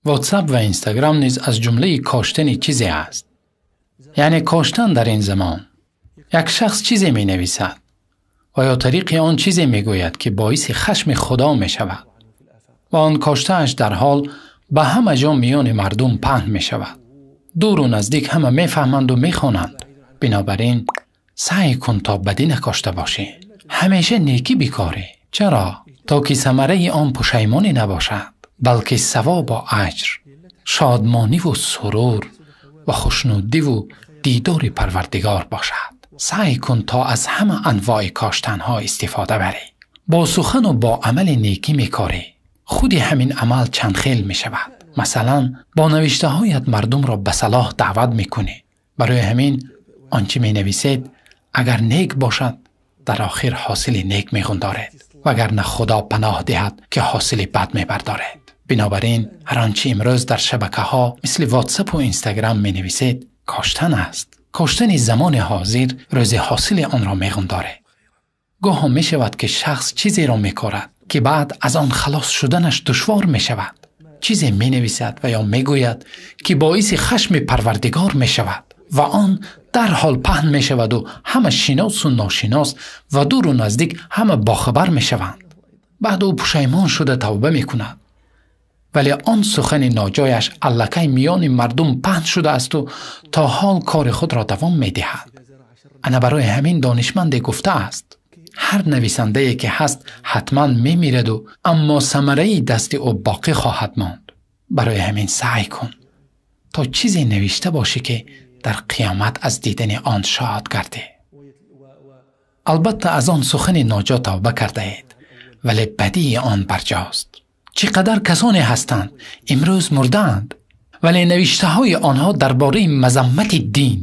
WhatsApp ва Instagram низ аз ҷумлаи коштани чизе аст. Яъне коштан дар ин замон. Як шахс чизе менависад ва ё тариқи он чизе мегӯяд, ки боиси хашми Худо мешавад ва он коштааш дар ҳол ба ҳама ҷо миёни мардум паҳн мешавад. Дуру наздик ҳама мефаҳманду мехонанд. Бинобар ин саъй кун, то бадӣ накошта бошӣ. Ҳамеша некӣ бикорӣ. Чаро? То ки самараи он пушаймонӣ набошад, балки савобу аҷр, шодмониву сурур ва хушнудиву дидори Парвардигор бошад. Саъй кун, то аз ҳама анвои коштанҳо истифода барӣ. Бо сухану бо амали некӣ мекорӣ. Худи ҳамин амал чанд хел мешавад. Масалан, бо навиштаҳоят мардумро ба салоҳ даъват мекунӣ. Барои ҳамин он чӣ менависед, агар нек бошад, дар охир ҳосили нек меғундоред, вагарна Худо паноҳ диҳад, ки ҳосили бад мебардоред. Бинобар ин ҳар он чӣ имрӯз дар шабакаҳо мисли Ватсапу Инстаграм менависед, коштан аст. Коштани замони ҳозир рӯзи ҳосили онро меғундоред. Гоҳо мешавад, ки шахс чизеро мекорад, ки баъд аз он халос шуданаш душвор мешавад. Чизе менависад ва ё мегӯяд, ки боиси хашми Парвардигор мешавад ва он дарҳол паҳн мешаваду ҳама шиносу ношинос ва дуру наздик ҳама бохабар мешаванд. Баъд ӯ пушаймон шуда тавба мекунад, вале он сухани ноҷояш аллакай миёни мардум паҳн шудаасту то ҳол кори худро давом медиҳад. Ана барои ҳамин донишманде гуфтааст: ҳар нависандае ки ҳаст, ҳатман мемираду, аммо самараи дасти ӯ боқӣ хоҳад монд. Барои ҳамин саъй кун, то чизе навишта бошӣ, ки дар қиёмат аз дидани он шод гардӣ. Албатта, аз он сухани ноҷо тавба кардаед, вале бадии он барҷост. Чӣ қадар касоне ҳастанд, имрӯз мурдаанд, вале навиштаҳои онҳо дар бораи мазаммати дин,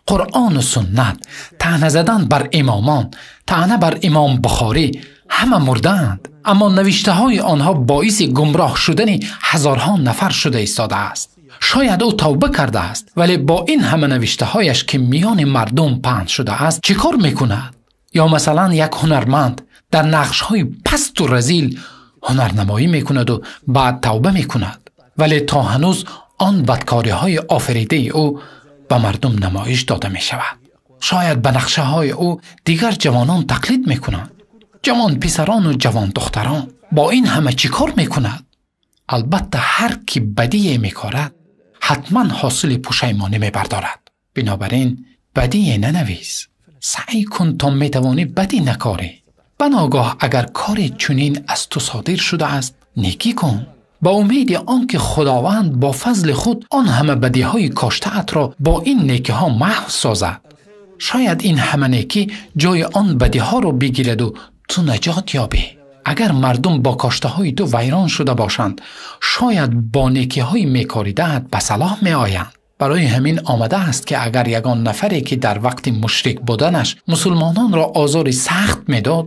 Қуръону суннат, таъна задан бар имомон, таъна бар Имом Бухорӣ, ҳама мурдаанд, аммо навиштаҳои онҳо боиси гумроҳ шудани ҳазорҳо нафар шуда истодааст. Шояд ӯ тавба кардааст, вале бо ин ҳама навиштаҳояш, ки миёни мардум паҳн шудааст, чӣ кор мекунад? Ё масалан, як ҳунарманд дар нақшҳои пасту разил ҳунарнамоӣ мекунаду баъд тавба мекунад, вале то ҳанӯз он бадкориҳои офаридаи ӯ ба мардум намоиш дода мешавад. Шояд ба нақшаҳои ӯ дигар ҷавонон тақлид мекунанд, ҷавон писарону ҷавон духтарон. Бо ин ҳама чӣ кор мекунад? Албатта, ҳар ки бадие мекорад, ҳатман ҳосили пушаймонӣ мебардорад. Бинобар ин бадие нанавис. Саъй кун, то метавонӣ бадӣ накорӣ. Баногоҳ агар кори чунин аз ту содир шудааст, некӣ кун, ба умеди он ки Худованд бо фазли худ он ҳама бадиҳои коштаатро бо ин некиҳо маҳв созад. Шояд ин ҳама некӣ ҷои он бадиҳоро бигираду ту наҷот ёбӣ. Агар мардум бо коштаҳои ту вайрон шуда бошанд, шояд бо некиҳои мекоридаат ба салоҳ меоянд. Барои ҳамин омадааст, ки агар ягон нафаре, ки дар вақти мушрик буданаш мусулмононро озори сахт медод,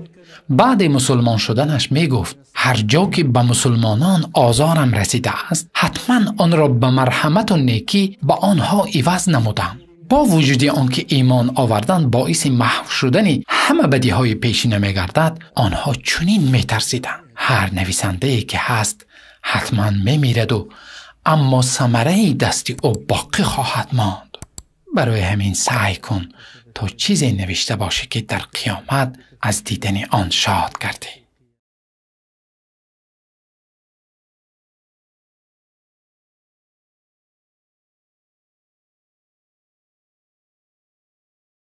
баъди мусулмон шуданаш мегуфт: «Ҳар ҷо ки ба мусулмонон озорам расидааст, ҳатман онро ба марҳамату некӣ ба онҳо иваз намудам», бо вуҷуди он ки имон овардан боиси маҳв шудани ҳама бадиҳои пешина мегардад, онҳо чунин метарсиданд. Ҳар нависандае ки ҳаст, ҳатман мемираду, аммо самараи дасти ӯ боқӣ хоҳад монд. Барои ҳамин саъй кун, то чизе навишта бошӣ, ки дар қиёмат аз дидани он шод гардӣ.